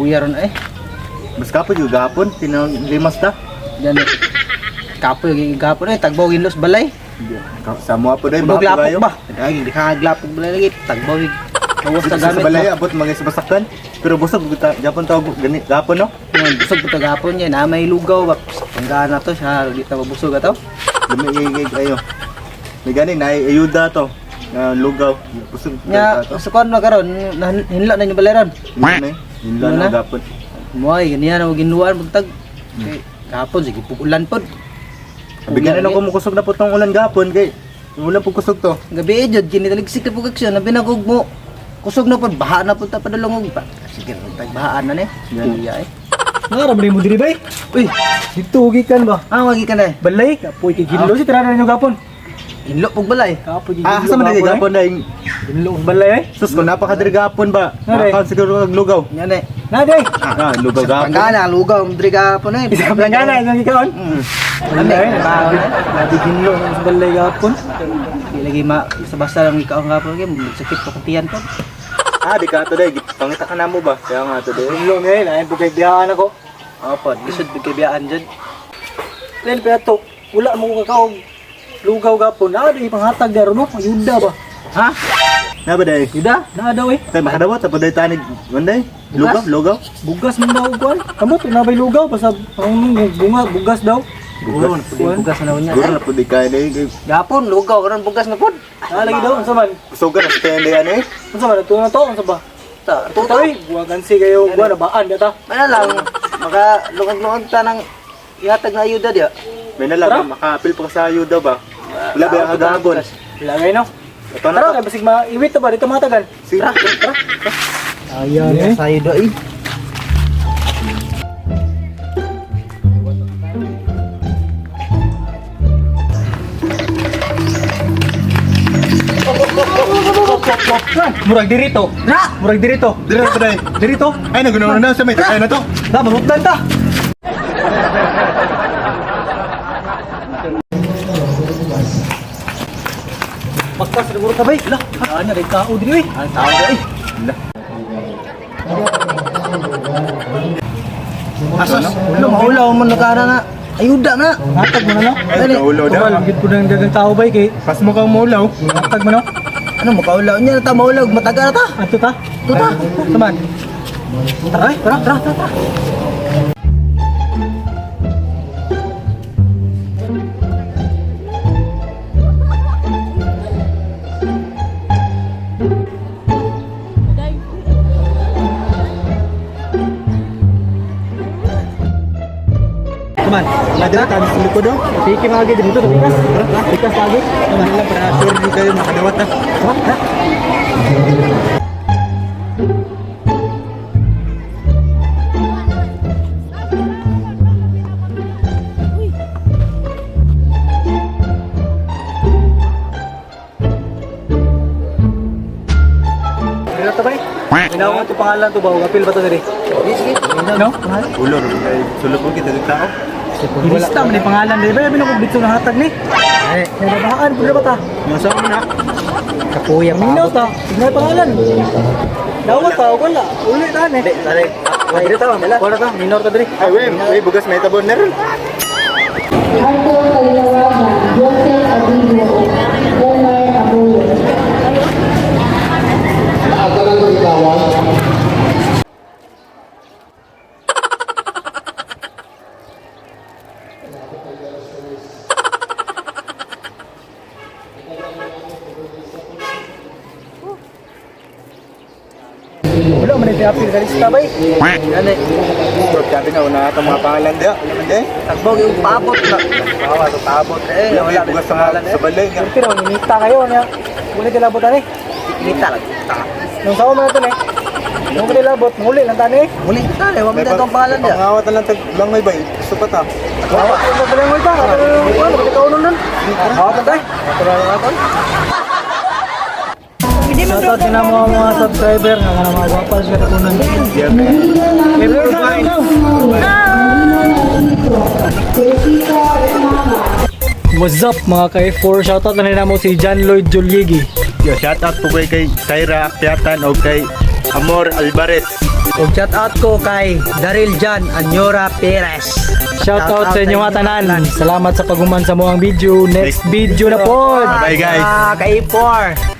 Kapuya ron eh. Mas kapoy gyud gahapon tinang limas ta. Gani. Kapoy gyud gapon eh, tagbaw ginlos balay. Sa mo po day Bulog ba lapok ba? Ay, di ka glapok balay lagi, tagbaw gyud. Gawas Sa ta gamit. balay abot mga sa basaktan. Pero busog gud ta gapon tawag gani gapon no. Yun, busog po gapon niya, na may lugaw ba? Panggana to siya, di ta mabusog ato. Lami gig ayo. May gani na ayuda to na lugaw. Busog Nya, to. sa kuan na karon, hinla na inyo balay ron. Hinla Ano na na? gapon. Moy, ganiyan ang ginuan pagtag. Kay gapon sige pug ulan pod. Bigyan na ko mukusog na po tong ulan gapon kay ulan po kusog to. Gabi eh, jud kini taligsik na pug aksyon, nabi na kog mo. Kusog na pod, baha na pod ta padulong og pa. Sige, tagbahaan na ni. Yan. Kuya eh. Nga ra mo diri bay? Uy, Dito gikan ba? ah wagi ka na eh. Balay kapoy kay ginlo si tira na ninyo gapon. Hinlo pug balay. Kapoy kay ginlo. Ah, asa man gapon, eh. gapon na Ginlo ang balay eh. Sus ko napakadiri gapon ba? Ngare. Nakaon siguro kag lugaw. Nya ne. Na day. Ah, lugaw gapon. Panggana lugaw diri gapon eh. Isa ka planggana imong gikaon. Lami, Balay, baon, eh. Grabe ginlo sa balay gapon. Di lagi ma sa basta lang ikaw ang gapon kay sakit pa kung tiyan pod. Ah, di ka to day. Pangita ka na mo ba? Kaya nga to day. Ginlo nga eh, lain po kay biyahan ako. Opo, lisod bigay biyaan jud. Len pa to, wala mo ko kakaog lugaw gapon. Na di panghatag daro no, ayuda ba? Ha? Na ba day? Yuda? Na daw eh. Tay makadawat sa day tanig manday. Lugaw, lugaw. Bugas man daw kuan. Kamot na bay lugaw basta ang bunga bugas daw. Bugas na pud bugas na niya. Guro na pud kay day. Gapon lugaw karon bugas na pod. Na lagi daw unsa man? Kusogan na sa day ano eh. Unsa man ato na to unsa ba? Ta, Tutoy, buwagan si kayo buwan na baan data. Mana lang maka lungag-lungag ta ng ihatag na ayuda diya. May nalang makaapil pa ka sa ayuda ba? Wala ba ang agabon? Wala kayo no. Ito na Tara, to. kay basig maiwit ta ba dito matagan. Sige. Tara. Ayan eh. Sa ayuda eh. Murag dirito. Na! Murag dirito. Dire na to day. Dirito. Ay nagunaw na sa may ay na to. Na mamutdan ta. Baktas siguro ta bay. Lah, ana ray tao diri oy. Ang tao eh. Asas, ulo maulaw mo nagara na. Ayuda na. Hatag mo na no. Ay naulo Tumal, daw. gid po ng dagang tao bay kay Pas mo kang maulaw. hatag mo no. Ano makaulaw niya na ta maulaw mataga na ta. Ato ta. Ato ta. Saman. Tara, eh. Tara, tara, tara. Tara. Kuman, Madra tayo sa likod oh. Piki mga gid dito, pikas. Pikas lagi. Ano lang para sure di kayo makadawat na. Tara, tara. Dito ta bay. Minaw ko pangalan to ba? Apil ba to diri? Sige. No? Ulo kay sulod mo kita ng tao. Ilista man ni pangalan diri. Bay ko bitso na hatag ni. Eh, Nababaan pud na ba ta? Masa mo na. kapuya pa. Minaw ta. Tignan pangalan. Dawat ta wala. Uli ta ni. Di, tara. Wala ta, wala. Wala ta, minor ta diri. Ay, wey, wey, bugas may tabon na rin. Arthur Kalilawagan, Joseph Abigo, Omar Abuyo. Wala man ni apil sa lista bay. Gani. Bro, sabi na, una itong mga pangalan diya. Wala man diya. Tagbaw yung paabot na. Bawa to paabot eh. Wala Wala bugas sa pangalan eh. sa balay nga. Pero ninita kayo niya. Wala kay labot ani. Kita lang. Nung sawa man to ni. Nung kay labot, muli lang tani. Muli kita eh, wa man tong pangalan diya. Pangawat na lang tag langoy ba? Gusto pa ta. Awa. Wala mo ita. Wala kay kaunon nun. Hawa pa tayo. Shoutout din ang mga subscriber nga mga gwapa sa katunan. What's up mga ka-F4? Shoutout na nila mo si John Lloyd Juliegi. Yo, shout out po kay Kyra Akyatan o kay Amor Alvarez. Ug shout out ko kay Daryl Jan Anyora Perez. Shout out sa inyo nga tanan. Salamat sa paghuman sa moang video. Next video na po. Bye, guys. Kay E4.